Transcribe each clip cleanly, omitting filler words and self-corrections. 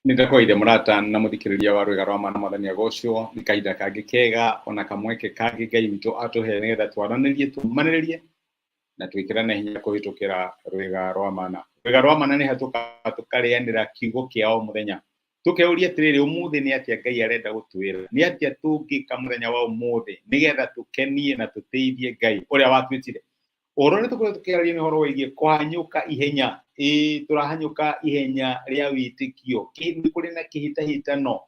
Nĩndakwaire mũrata na mũthikĩrĩria wa rwĩga rwa mana mwathani agocwo nĩ kahinda kangĩ kega ona kamweke kangĩ Ngai witũ atũhe nĩgetha twaranĩrie tũmanĩrĩrie na twĩkĩrane hinya kũhĩtũkĩra rwĩga rwa mana. Rwĩga rwa mana nĩ hatũkaga tũkarĩanĩra kiugo kĩa o mũthenya tũkeuria atĩrĩrĩ, ũmũthĩ nĩ atĩa Ngai arenda gũtwĩra, nĩ atĩa tũngĩka mũthenya wa ũmũthĩ nĩgetha tũkenie na tũtĩithie Ngai ũrĩa watwĩtire. Ũhoro ũrĩa tũkoretwo tũkĩarĩria nĩ ũhoro wĩgiĩ kũhanyũka ihenya. Ĩĩ tũrahanyũka ihenya rĩa wĩtĩkio. Nĩ kũrĩ na kĩhĩtahĩtano.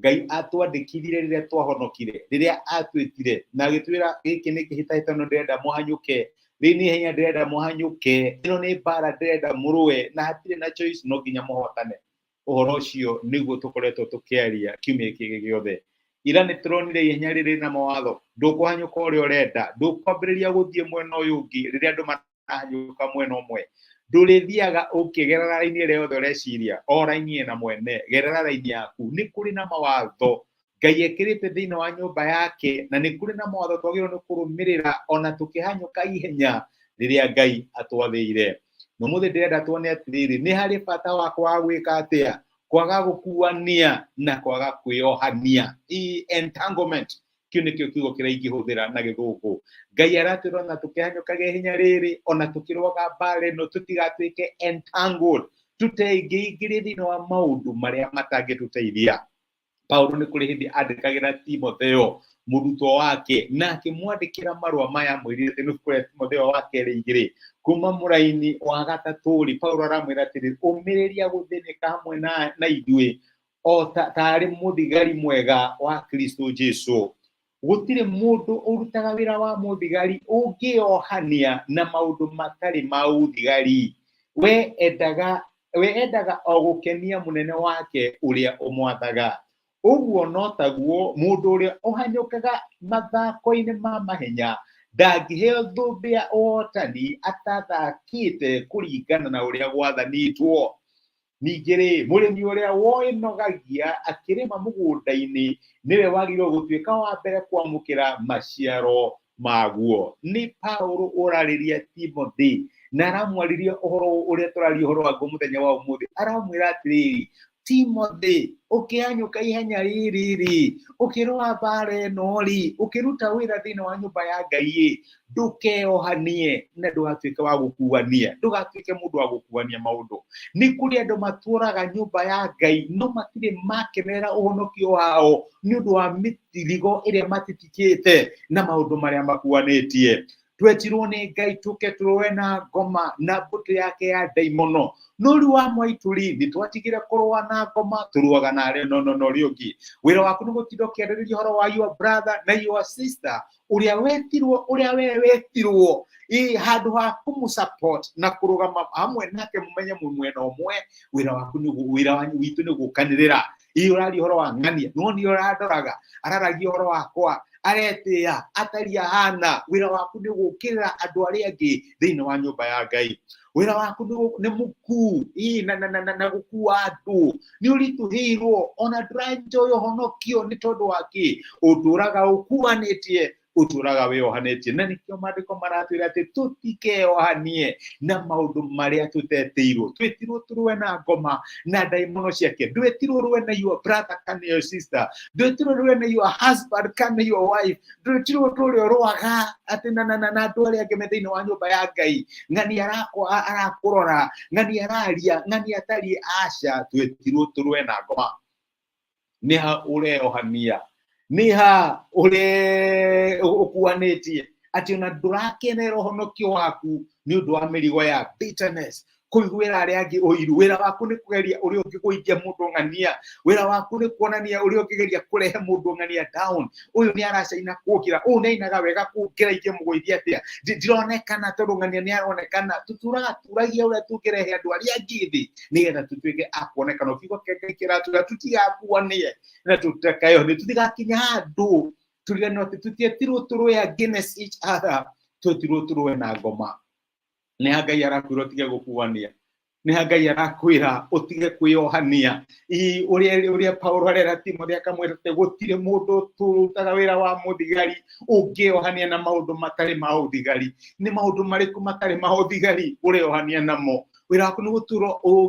Ngai atwandĩkithirie rĩrĩa twahonokire, rĩrĩa atwĩtire na agĩtwĩra gĩkĩ nĩ kĩhĩtahĩtano ndĩrenda mũhanyũke, rĩrĩ nĩ ihenya ndĩrenda mũhanyũke, ĩno nĩ mbara ndĩrenda mũrũe na hatirĩ na choice no nginya mũhotane. Ũhoro ũcio nĩguo tũkoretwo tũkĩaria kiumia gĩkĩ gĩothe. Ira nĩ tũronire ihenya rĩrĩ na mawatho, ndũkũhanyũka ũrĩa ũrenda, ndũkwambĩrĩria gũthiĩ mwena ũyũ ũngĩ rĩrĩa andũ marahanyũka mwena ũmwe. Ndũrĩthiaga ũkĩgerera raini ĩrĩa yothe ũreciria, o raini ĩna mwene, gerera raini yaku. Nĩ kũrĩ na mawatho Ngai ekĩrĩte thĩinĩ wa nyũmba yake, na nĩ kũrĩ na mawatho twagĩrĩirwo nĩ kũrũmĩrĩra ona tũkĩhanyũka ihenya rĩrĩa Ngai atwathĩire. Na ũmũthĩ ndĩrenda tuone atĩrĩrĩ, nĩ harĩ bata wa kwaga gwĩka atĩa? Kwaga gũkuania na kwaga kwĩyohania. Entanglement. Kĩu nĩkĩo kiugo kĩrĩa ingĩhũthĩra na gĩthũngũ. Ngai aratwĩra ona tũkĩhanyũkaga ihenya rĩrĩ, ona tũkĩrũaga mbara ĩno tũtigatuĩke entangled, tũteingĩingĩrie thĩinĩ wa maũndũ marĩa matangĩtũteithia. Paulo nĩ kũrĩ hĩndĩ andĩkagĩra Timotheo mũrutwo wake na akĩmwandĩkĩra marũa maya amwĩrire atĩ nĩ kũrĩa Timotheo wa kerĩ igĩrĩ kuma mũraini wa gatatũ rĩ, Paulo aramwĩra atĩrĩ, ũmĩrĩria gũthĩnĩka hamwe na ithuĩ o tarĩ mũthigari mwega wa Kristo Jesu. Gũtirĩ mũndũ ũrutaga wĩra wa mũthigari ũngĩohania na maũndũ matarĩ ma ũthigari. We endaga o gũkenia mũnene wake ũrĩa ũmwathaga. Ũguo no taguo mũndũ ũrĩa ũhanyũkaga mathako-inĩ ma mahenya ndangĩheo thũmbĩ ya ũhotani atathakĩte kũringana na ũrĩa gwathanĩtwo. Ningĩ-rĩ, mũrĩmi ũrĩa woĩnogagia akĩrĩma mũgũnda-inĩ nĩwe wagĩrĩirwo gũtuĩka wa mbere kwamũkĩra maciaro maguo. Nĩ Paulo ũrarĩria Timothy na aramwarĩria ũhoro ũrĩa tũraria ũhoro waguo mũthenya wa ũmũthĩ. Aramwĩra atĩrĩrĩ, Timothy, ũkĩhanyũka ihenya rĩrĩ-rĩ, ũkĩrũa mbara ĩno-rĩ, ũkĩruta wĩra thĩinĩ wa nyũmba ya Ngai-ĩ, ndũkeohanie na ndũgatuĩke wa gũkuania, ndũgatuĩke mũndũ wa gũkuania maũndũ. Nĩ kũrĩ andũ matũraga nyũmba ya Ngai no matirĩ makenerera ũhonokio wao nĩ ũndũ wa mĩtirigo ĩrĩa matitikĩte na maũndũ marĩa makuanĩtie. Twetirwo nĩ Ngai tũke tũrũe na ngoma na mbũtũ yake ya ndaimono, no rĩu wa mwaitũ-rĩ, nĩ twatigire kũrũa na ngoma, tũrũaga na arĩa no no no ũrĩa ũngĩ. Wĩra waku nĩ gũtinda ũkĩarĩrĩria ũhoro wa your brother na your sister ũrĩa wetirwo, ũrĩa we wetirwo, ĩ handũ ha kũmũ support na kũrũgama hamwe nake mũmenye mwĩ mwena ũmwe, wĩra waku nĩ wĩra wanyu witũ nĩ gũkanĩrĩra. Ĩ ũraria ũhoro wa ng'ania, no niĩ ũrandoraga, araragia ũhoro wakwa, aretĩĩa, atariĩ ahana. Wĩra waku nĩ gũkĩrĩra andũ arĩa angĩ thĩinĩ wa nyũmba ya Ngai. Wĩra waku nĩ mũkuu, ĩ na, na, na, na, na gũkua andũ, nĩ ũritũhĩirwo, ona ndũranjoy ũhonokio nĩ tondũ wa kĩ? Ũtũraga ũkuanĩtie, ũtũraga wĩyohanĩtie. Na nĩkĩo maandĩko maratwĩra atĩ tũtikeyohanie na maũndũ marĩa tũtetĩirwo. Twĩtirwo tũrũe na ngoma na ndaimono ciake. Ndwĩtirwo ũrũe na your brother kana your sister, ndwĩtirwo ũrũe na your husband kana your wife, ndwĩtirwo ũndũ ũrĩa ũrũaga atĩ na, na, na, na andũ arĩa angĩ me thĩinĩ wa nyũmba ya Ngai. Ng'ani arakũrora, ng'ani araria, ng'ani atariĩ. Aca, twĩtirwo tũrũe na ngoma. Nĩ ha ũreohania, nĩ ha ũre ũkuanĩtie atĩ ona ndũrakenera ũhonokio waku nĩ ũndũ wa mĩrigo ya bitterness, kũiguĩra arĩa angĩ ũiru. Wĩra waku nĩ kũgeria ũrĩa ũngĩgũithia mũndũ ng'ania, wĩra waku nĩ kuonania ũrĩa ũngĩgeria kũrehe mũndũ ng'ania down. Ũyũ nĩ aracaina kũngĩra, ũyũ nĩ ainaga wega kũngĩra, ingĩmũgũithia atĩa? Ndironekana tondũ ng'ania nĩ aronekana. Tũtũraga tũragia ũrĩa tũngĩrehe andũ arĩa angĩ thĩ nĩgetha tũtuĩke a kuonekana. Kiugo kĩa Ngai kĩratwĩra tũtigakuanie na tũtakayohanie, tũtigakinya handũ tũriganĩrwo atĩ tũtietirwo tũrũe against each other, twetirwo tũrũe na ngoma. Nĩ ha Ngai arakwĩra ũtige gũkuania? Nĩ ha Ngai arakwĩra ũtige kwĩyohania? Ũrĩa Paulo arera Timotheo akamwĩra atĩ gũtirĩ mũndũ tũrutaga wĩra wa mũthigari ũngĩyohania na maũndũ matarĩ ma ũthigari. Nĩ maũndũ marĩkũ matarĩ ma ũthigari ũreyohania namo? Wĩra waku nĩ gũtũra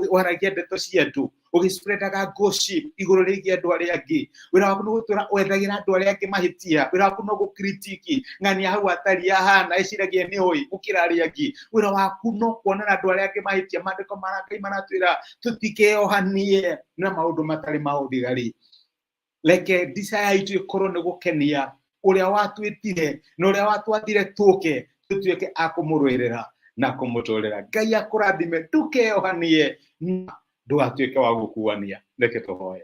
waragia ndeto cia andũ, ũgĩspreadaga gossip igũrũ rĩgiĩ andũ arĩa angĩ. Wĩra waku nĩ gũtũra wethagĩra andũ arĩa angĩ mahĩtia. Wĩra waku no gũkritiki ng'ania hau atari ahana eciragia nĩ oĩ gũkĩra arĩa angĩ. Wĩra waku no kuonera andũ arĩa angĩ mahĩtia. Maandĩko ma Ngai maratwĩra tũtikeohanie na maũndũ matarĩ ma ũthigari. Reke desire itũ ĩkorwo nĩ gũkenia ũrĩa watwĩtire na ũrĩa watwathire tũke tũtuĩke a kũmũrũĩrĩra na kũmũtũrĩra. Ngai akũrathime, ndũkeohanie na ndũgatuĩke wa gũkuania. Reke tũhoe.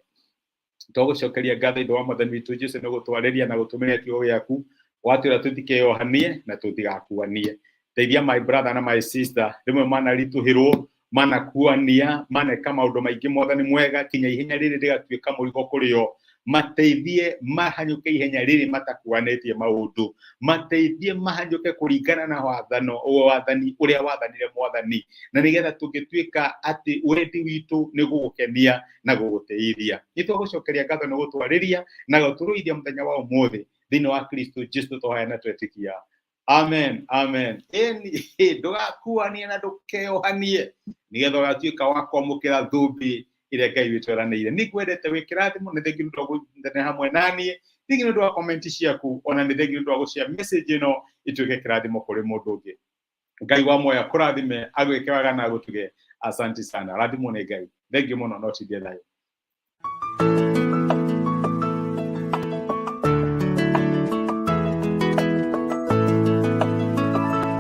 Tũgũcokeria ngatho ithe wa Mwathani witũ Jesu nĩ gũtwarĩria na gũtũmĩria kiugo gĩaku. Watwĩra tũtikeohanie na tũtigakuanie. Teithia my brother na my sister, rĩmwe manaritũhĩrwo, manakuania, maneka maũndũ maingĩ. Mwathani mwega, kinya ihenya rĩrĩ rĩgatuĩka mũrigo kũrĩ o. Mateithie mahanyũke ihenya rĩrĩ matakuanĩtie maũndũ, mateithie mahanyũke kũringana na wathano wathani ũrĩa wathanire Mwathani, na nĩgetha tũngĩtuĩka atĩ wendi witũ nĩ gũgũkenia na gũgũtĩithia. Nĩ tũgũcokeria ngatho nĩ gũtwarĩria na gũtũrũithia mũthenya wa ũmũthĩ thĩinĩ wa Kristo Jesu tũhoya na twetĩkia. Amen, amen. Ĩni, ndũgakuanie na ndũkeohanie, nĩgetha ũgatuĩka wa kwamũkĩra thũmbĩ ĩrĩa Ngai witũ eranĩire. Nĩ ngwendete wĩ kĩrathimo, nĩ thengiũ nĩ ũndũ wa gũnyitanĩra hamwe naniĩ, thengiũ nĩ ũndũ wa comment ciaku, ona nĩ thengiũ nĩ ũndũ wa gũshare message ĩno ĩtuĩke kĩrathimo kũrĩ mũndũ ũngĩ. Ngai wa muoyo akũrathime, agwĩke wega na agũtuge. Asante sana, rathimwo nĩ Ngai. Thengiũ mũno, no tindie thayũ.